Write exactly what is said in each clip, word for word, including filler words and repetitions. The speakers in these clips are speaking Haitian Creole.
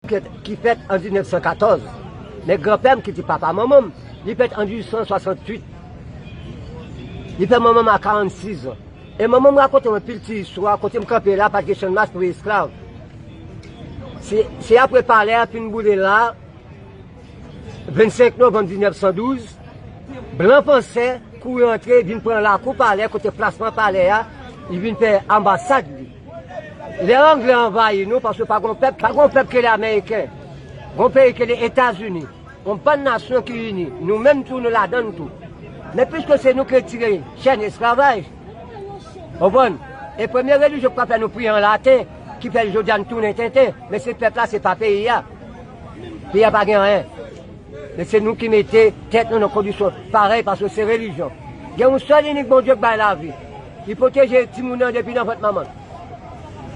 ki, ki fèt an diznèf san katòz. Men granpè m ki te papa manman m, li fèt an dizuit san swasanntuit. Li fè manman m a karannsis an. E manman m rakonte m anpil ti istwa, kote m kanpe la, pa t gen chanmas pou esklav. Se, se apre palè a fin boule la, vennsenk novanm diznèf san douz, blan fransè kouri antre, vin pran lakou palè, kote plasman palè a, li vin fè anbasad li. Lè anglè anvayi nou, paske pa gon pèp, pa gon pèp ki rele ameriken, gon peyi ki rele Etazini, yon bann nasyon ki ini, nou menm tou, nou ladann tou. Men piske se nou ki retire chèn esklavaj, konprann? E premye relijyon ki pa fè nou priye an laten, ki fè jodi a nou tounen tenten, men se pèp la, se pa peyi a. Peyi a pa gen anyen. Men se nou ki mete tèt nou nan kondisyon parèy, paske se relijyon. Gen yon sèl inik Bondye k bay lavi. Li pwoteje timoun nan depi nan vant manman l.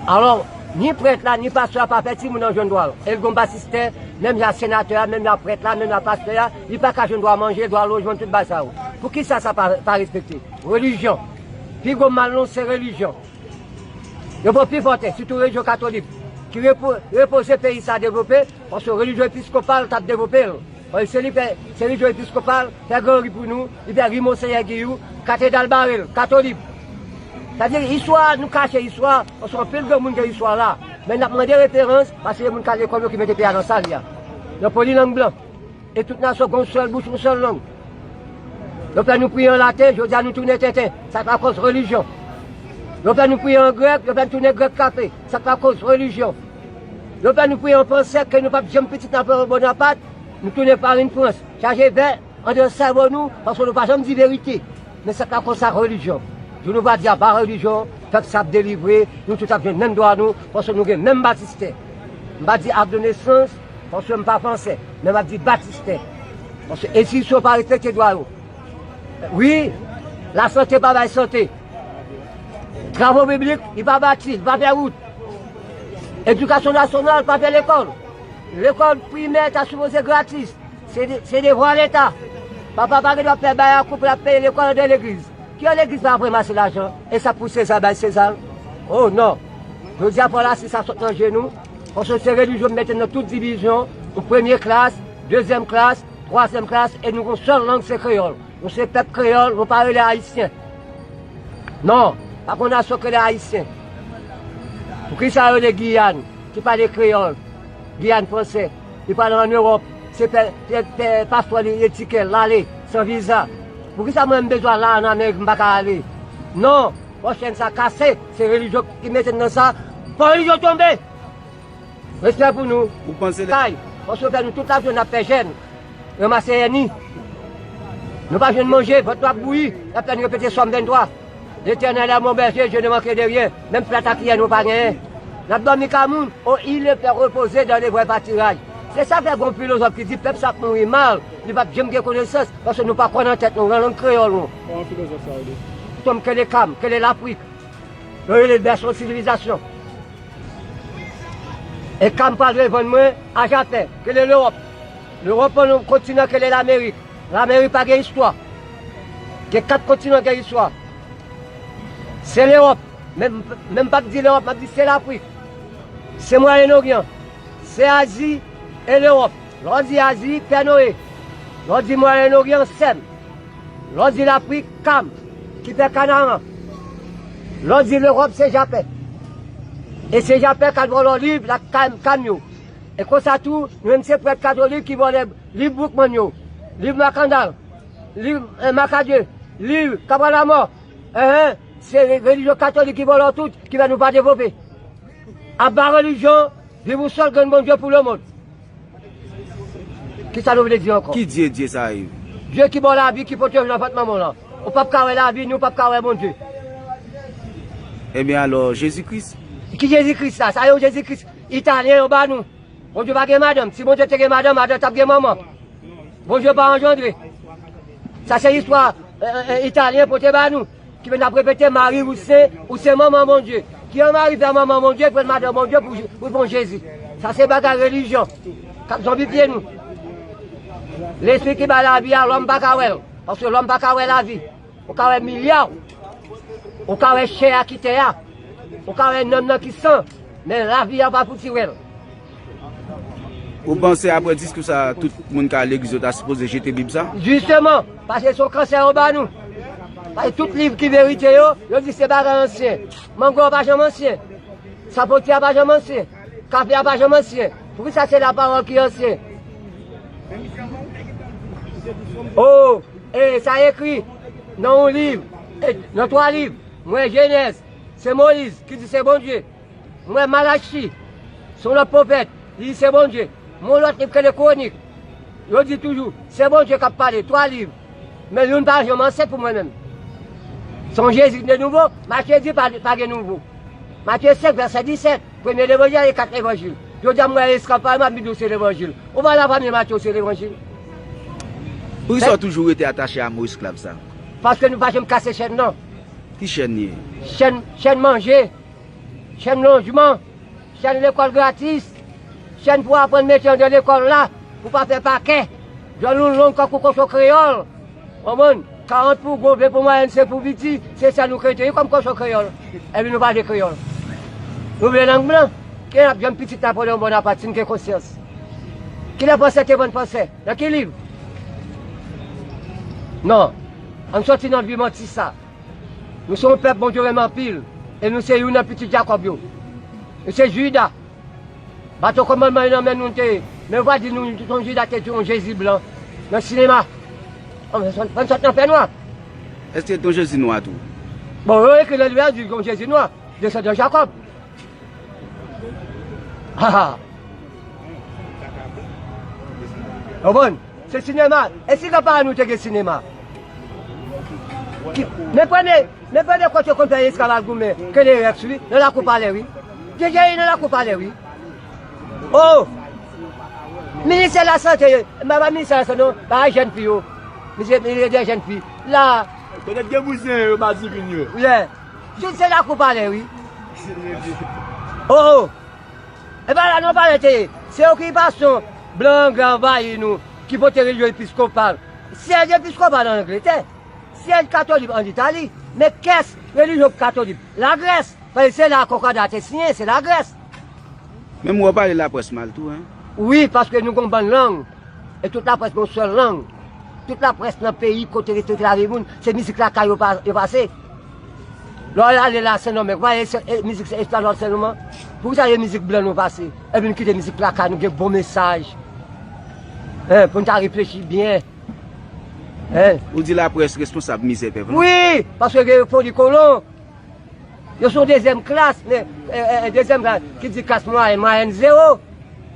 Alò, ni prèt la, ni pastè a pa fè timoun nan jwenn dwa yo. E l gon batistè, menm jan senatè a, menm jan prèt la, menm jan pastè a, li pa ka jwenn dwa manje, dwa lojman, tout bagay sa yo. Poukisa sa pa, pa respekte? Relijyon. Pi gwo mal nou, se relijyon. Yo pran pi fò tè, sitou relijyon katolik, ki repo-, repoze peyi sa devlope, paske relijyon episkopal t ap devlope l. Paske se li fè, se relijyon episkopal fè gran ri pou nou, li fè ri Monseyè Giyou, katedral bare l, katolik. Sa vle di, istwa, nou kache istwa, paske anpil granmoun gen istwa la. Men n ap mande referans, paske se moun k al lekòl yo ki mete peyi a nan sa l ye a. Nan polilang blan. E tout nasyon gen yon sèl bouch, yon sèl lang. Yo fè nou priye an laten, jodi a nou tounen tenten. Sa k lakòz relijyon. Yo fè nou priye an grèk, yo fè nou tounen grèk kafe. Sa k lakòz relijyon. Yo fè nou priye an fransè, ke nou p ap janm pitit nan Bonapat, nou tounen farin Frans. Chaje vè anndan sèvo nou, paske nou pa janm di verite. Men sa k lakòz sa relijyon. Jou nou va di aba relijyon, pèp sa ap delivre, nou tout ap jwenn menm dwa nou, paske nou gen menm batistè. M pa di ak de nesans, paske m pa fransè, men m ap di batistè. Paske enstitisyon pa respekte dwa yo. Wi, lasante pa bay sante. Travo piblik, li pa bati, li pa fè wout. Edikasyon nasyonal pa fè lekòl. Lekòl primè ta sipoze gratis. Se de-, se devwa Leta. Papa pa gen dwa fè bay akou pou l ap peye lekòl anndan legliz. Ki legliz pa ap ranmase lajan? E sa pou Seza bay Seza? Oh non. Jodi a fò lasis sa sot nan je nou. Paske se relijyon mete nan tout divizyon. Ou premye klas, dezyèm klas, twazyèm klas, e nou gon sèl lang se kreyòl. Nou se pèp kreyòl, nou pa rele ayisyen. Non, pa gon nasyon ki rele ayisyen. Poukisa yo rele Giyàn, ki pale kreyòl, Giyàn fransè, li pale ann Ewòp, se fè, fè, fè paspò li, li etike l, l ale, san viza. Poukisa mwen m bezwen al la ann Amerik, m pa ka ale? Non, fò chèn sa kase, se relijyon ki mete n nan sa, fò relijyon tonbe! Respè pou nou. Ou panse lè- Kay, paske fè nou tout lajounen n ap fè jèn, ranmase èni. Nou pa jwenn manje, vant nou ap bouyi, n ap fè n repete Sòm venntwa. L'Éternel est mon berger, je ne manquerai de rien. Menm plat a kiyè nou pa genyen. N ap dòmi kay moun, oh, il le fait reposer dans les verts pâturages. Se sa fè gon filozòf ki di pèp sa ap mouri mal, li p ap janm gen konesans, paske nou pa kwè nan tèt nou, nan lang kreyòl nou. Kòman filozòf sa yo di? Tom, kele Kam, kele Lafrik. Yo rele l bèso sivilizasyon. E Kam pral revann mwen a Japè, kele Lewòp. Lewòp an yon kontinan kele Lamerik. Lamerik pa gen istwa. Gen kat kontinan gen istwa. Se Lewòp. Men, men m p ap di Lewòp, m ap di se Lafrik. Se Mwayen Oryan. Se Azi e Lewòp. Lè w di Azi, Pè Noye. Lè w di Mwayen Oryan, Sèm. Lè w di Lafrik, Kam, ki fè Kanaran. Lè w di Lewòp, se Japè. E se Japè k al vòlò liv lakay Kam yo. E konsa tou, nou menm se prèt katolik ki vòlè liv Boukmann yo, liv Makandal, liv, eh, Makadye, liv Kabralamò. Enhen, se re-, relijyon katolik ki vòlò tout, ki fè nou pa devlope. Aba relijyon, viv yon sèl grenn Bondye pou lemonn. Kisa nou vle di ankò? Ki Dye, Dye sa ye? Dye ki ba w lavi, ki pote w nan vant manman w lan. Ou p ap ka wè lavi, ni w p ap ka wè Bondye. Ebyen alò, Jezi Kris? Ki Jezi Kris sa? Sa yon Jezi Kris italyen yo ba nou. Bondye pa gen madanm. Si Bondye te gen madanm, madanm t ap gen manman. Bondye pa anjandre. Sa se istwa, eh, eh, eh, italyen pote ba nou. Ki vin ap repete, Mari, ou se, ou se manman Bondye. Ki yon Mari fè manman Bondye, pran madanm Bondye pou, pou pran Jezi. Sa se bagay relijyon k ap zonbifye nou. Lespri ki bay lavi a, lòm pa ka wè l, paske lòm pa ka wè lavi. Ou ka wè milya, ou ka wè chè a ki tè a, ou ka wè nanm nan ki san, men lavi a pa fouti wè l. Ou panse apre diskou sa, tout moun k al legliz yo ta sipoze jete Bib sa? Jisteman, paske se yon kansè yo ba nou. Paske tout liv ki verite yo, yo di se bagay ansyen. Mango a pa janm ansyen. Sapoti a pa janm ansyen. Kafe a pa janm ansyen. Poukisa se lapawòl ki ansyen? Oh, e sa ekri nan yon liv, e nan twa liv. M wè Jenèz, se Moyiz ki di se Bondye. M wè Malachi, se yon lòt pwofèt, li di se Bondye. M wè yon lòt liv ki rele Kwonik, yo di toujou se Bondye k ap pale, twa liv. Men youn pa janm ansyen pou mwen menm. Se yon Jezi ki te nouvo, Matye di pa, pa gen nouvo. Matye senk, vèsè disèt, premye levanjil e kat levanjil. Jodi a m wè eskanp pale m ap di w se levanjil. Ou pa la premye Matye w se levanjil. Poukisa w toujou rete atache a mo esklav sa? Paske nou pa janm kase chèn nan. Ki chèn li ye? Chèn, chèn manje, chèn lojman, chèn lekòl gratis, chèn pou aprann mete anndan lekòl la, pou pa fè pakè. Djòl nou long kankou kochon kreyòl. Konprann? Karant pou gwo, ven pou mwayèn, senk pou piti, se sa nou kreye kòm kochon kreyòl. Epi nou pa vle kreyòl. Nou vle lang blan. Kilè n ap jwenn pitit Napoleyon Bonaparte si n gen konsyans? Kilè fransè te vann fransè? Nan ki liv? Non. Ann sòti nan vi manti sa. Nou se yon pèp Bondye renmen anpil. E nou se youn nan pitit Jakòb yo. Nou se Jida. Bato kòmandman yo nan men nou te ye. Men w va di nou, yon Jida te di yon Jezi blan nan sinema. Ann sòt, ann sòt nan fènwa. Èske te yon Jezi nwa tou? Bon, yo ekri nan Bib la, di yon Jezi nwa, desandan Jakòb. Ha, ha. Konprann? Se sinema. E si granparan nou te gen sinema? Ki, men premye, men premye kote yo konn fè esklav ak goumen, ke le Rex, wi, nan lakou palè, wi. Deja ye nan lakou palè, wi. Oh! Ministè lasante, m pa, pa ministè lasante, non, pa jèn fi yo. Ministè, ministè de jèn fi. La. Petèt gen bouzen yo, ba divin yo. Yeah. Tout se lakou palè, wi. Oh, oh. E pa la non palè te ye. Se okipasyon blan anglè anvayi nou, ki pote relijyon episkopal. Syèj episkopal an Angletè. Syèj katolik an Itali. Men kès relijyon katolik Lagrès. Paske se la kònkòda te siyen, se Lagrès. Menm w pale laprès mal tou, en? Wi, paske nou gon bann lang. E tout laprès gon sèl lang. Tout laprès nan peyi kote rete lave moun, se mizik lakay yo pa, yo pase. Lè w ale la Sendomeng, w pa wè se, e, mizik se espanyòl sèlman? Poukisa se mizik blan nou pase? Epi nou kite mizik lakay nou gen bon mesaj. Hein, pou n ta reflechi byen. Hein? Ou di laprès responsab mizè pèp la? Wi, paske gen foli kolon. Yo se yon dezyèm klas, men, e, e, e, dezyèm klas, ki di klas mwayèn, mwayèn zewo,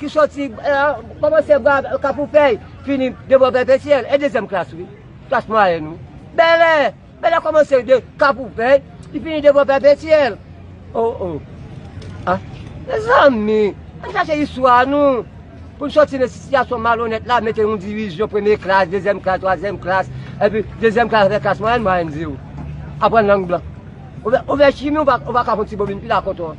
ki sòti, e, kòmanse bwa Kapoupèy, fini devan Pèpetyèl, e dezyèm klas, wi. Klas mwayèn, wi. Bèlè, Bèlè kòmanse de Kapoupèy, li fini devan Pèpetyèl. Oh, oh. Ah, mezanmi, ann chache istwa nou. Pou n sòti nan sitiyasyon malonèt la, mete yon divizyon, premye klas, dezyèm klas, twazyèm klas, epi dezyèm klas avèk klas mwayèn, mwayèn zewo. Aprann lang blan. Ou fè, ou fè chimi, ou pa, ou pa ka fè yon ti bobin pil a koton an.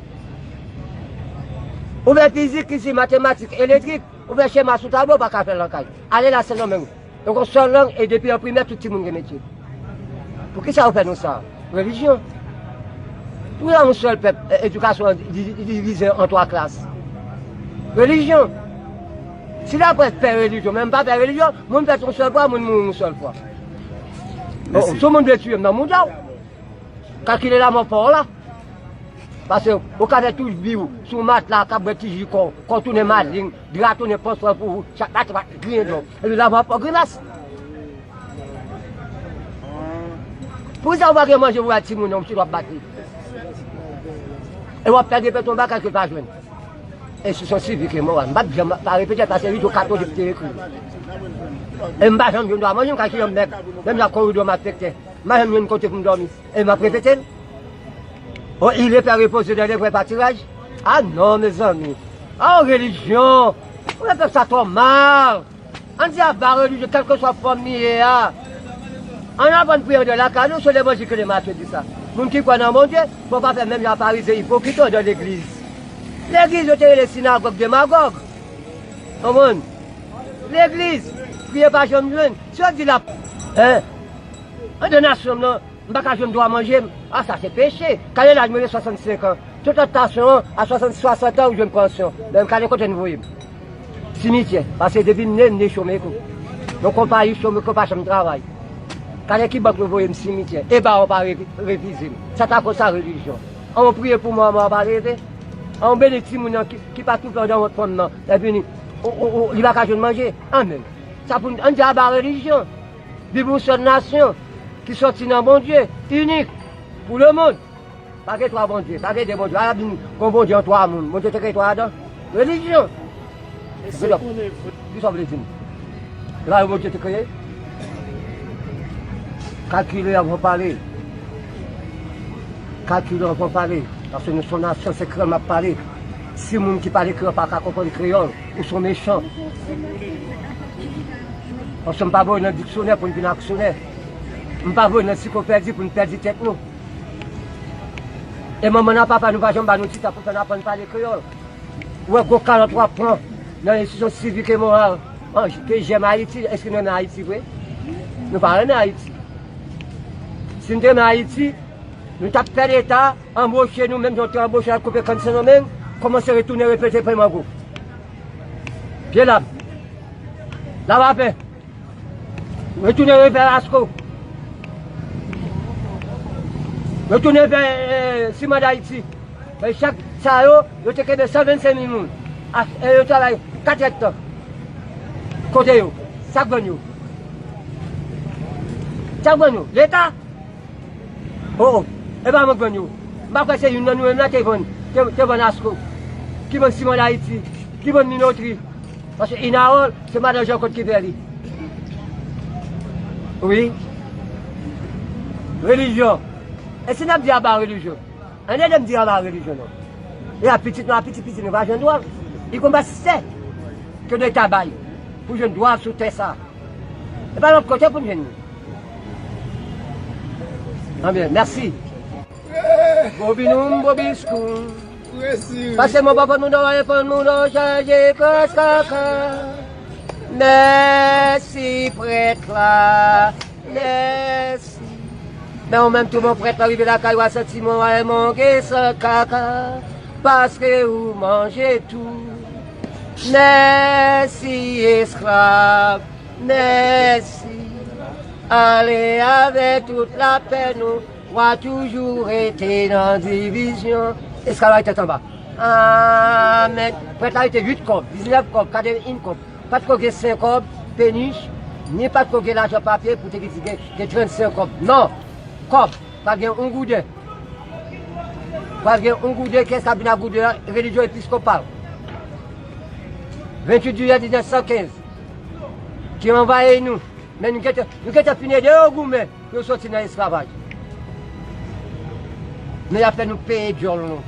Ou fè fizik, isit, matematik, elektrik, ou fè chema sou tablo, ou pa ka fè l nan kay. Ale la Sendomeng. Donk, yon sèl lang, e depi an primè, tout timoun gen metye. Poukisa yo fè nou sa? Relijyon. Poukisa yon sèl pèp, e, edikasyon an di-, di-, divize an twa klas? Relijyon. Si laprès pè relijyon, men m pa pè relijyon, moun fèt yon sèl fwa, moun mouri yon sèl fwa. Mèsi. Oh, si yon moun vle tiye m nan mouda w. Kalkile lanmò pa w la. Paske ou ka fè tout vi w sou matla, k ap bwè ti ji kò w, kò w tounen maleng, dra tounen panswèl pou ou, chak maten w ap griyen dlo. Epi lanmò pa w grimas. Poukisa ou pa gen manje pou bay timoun nan, ou sot w ap bat li? E w ap pèdi pèt yon bagay ke l pa jwenn. Enstitisyon sivik e moral. M p ap janm pa repete l paske li tou katolik te ekri. E m pa janm jwenn dwa manje, m ka kijan m mèg. Menm jan koridò m afekte. M pa janm jwenn kote pou m dòmi. E m ap repete l. Oh, il est fait reposer dans les vrais pâturages. Ah non, mezanmi. Ah, yon relijyon. Ou fè pèp sa twò mal. Ann di a ba relijyon, kèlkeswa fòm li ye a. Ann aprann priye anndan lakay nou, se levanjil ke Matye di sa. Moun ki kwè nan Bondye, fò w pa fè menm jan Farizyen ipokrit yo anndan legliz. Legliz yo te rele sinagòg demagòg. Konprann? Legliz, priye pa janm jwenn. Si yo di l ap, hein? Anndan nasyon m nan, m pa ka jwenn dwa manje m. A, sa se peche. Gade laj mwen gen swasannsenk an. Tout an tansyon an, a swasant, swasant an, ou jwenn pansyon. Men gade kote n voye m. Simityè, paske depi m ne, m ne chomeko. Yon konpayi chomeko pa janm travay. Gade ki bank yo voye m simityè. E bawo pa re-, refize m. Sa ta koz sa relijyon. An w priye pou mò, mò a pa leve. An w beni timoun nan ki, ki pa toufe andan vant fanm nan. Epi ni, o, o, o, li pa ka jwenn manje. Anmèn. Sa pou n, ann di aba relijyon. Viv yon sèl nasyon ki sòti nan Bondye, inik pou lemonn. Pa gen twa Bondye, pa gen de Bondye. A la vin gon Bondye an twa moun. Bondye te kreye twa adan. Relijyon. Kisa w vle di m? Se pa yon Bondye te kreye? Kalkile anvan pale. Kalkile anvan pale. Paske nou se yon nasyon, se kreyòl m ap pale. Si moun ki pale kreyòl pa ka konprann kreyòl, ou se yon mechan. Paske m pa voye nan diksyonè pou n vin aksyonè. M pa voye nan ansiklopèdi pou n pèdi tèt nou. E manman n ak papa nou pa janm ba nou ti tan pou fè n aprann pale kreyòl. Ou wè gwo kalòt w ap pran nan enstitisyon sivik e moral, an, ke jèm Ayiti, èske nou renmen Ayiti vre? Nou pa renmen Ayiti. Si n te renmen Ayiti, nou t ap fè Leta anboche nou, menm jan yo te anboche al koupe kann Sendomeng, kòmanse retounen repete pèman gwo. Pye lab. Lavapen. Retounen revè Lasco. Retounen vè, eh, Siman Dayiti. Men chak sa yo, yo te kenbe san vennsenk mil moun. A, e yo travay kat èdtan. Kote yo? Sa k vann yo? Sa k vann yo? Leta? O, o, e pa mwen k vann yo. M pa kwè se youn nan nou menm la te vann, te, te vann Asco, ki vann Siman Dayiti, ki vann Minotri. Paske Inawòl, se madan Jean Claude ki fè li. Wi. Relijyon. E si n ap di aba relijyon? Ann ede m di aba relijyon non. E a pitit nou, a pitit pitit nou pa jwenn dwa. Li konn pa sè ke Leta bay pou jwenn dwa sou tè sa. E pa lòt kote pou n jwenn li. Anbyen, mèsi. Bobinoum, bobiskoum. Pase mò pa fòt moun dòlè, fòt moun dòlè chaje kras kaka. Mèsi prèt la, mèsi. Men ou menm tou bon prèt la rive lakay ou a santi mwen wè manje san kaka. Paske ou manje tou. Mèsi esklav. Mèsi. Ale avè tout lapè nou, w a toujou rete nan divizyon. Esklav la tèt anba. Amèn. Prèt la rete uit kòb, diznèf kòb, katrevenn kòb. Pa t ko gen senk kòb, penich, ni pa t ko gen lajan papye pou te di gen, gen trannsenk kòb. Non. Kòb. Pral gen yon gouden. Pral gen yon gouden, kiyès k ap vin ak gouden an? Relijyon episkopal. Venntuit jiyè diznèf san kenz, ki anvayi nou. Men nou gentan, nou gentan fin ede yo goumen pou yo soti nan esklavaj. Men y ap fè nou peye dyòl nou.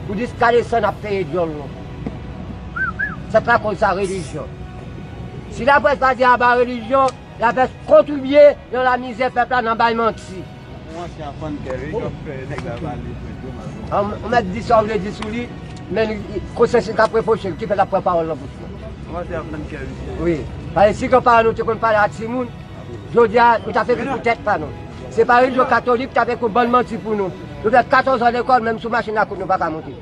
Pou jiska desann ap peye dyòl nou. Se pa konsa relijyon. Si laprès pa di aba relijyon, laprès kontribye nan lamizè pèp la, nan bay manti. Yon ansyen afannkè, wi, k ap fè nèg la pale pou yo mal. An, ou mèt di sa w vle di sou li, men li, konsyans li k ap repwoche l, ki fè l ap pran pawòl nan bouch mwen. Yon ansyen afannkè, wi. Wi. Paske si granparan nou te konn pale a timoun, jodi a, nou t ap ekri pou tèt pa nou. Se pa relijyon katolik k t ap ekri yon bann manti pou nou. Nou fè katòz an lekòl, menm sou machin lakout nou pa ka monte.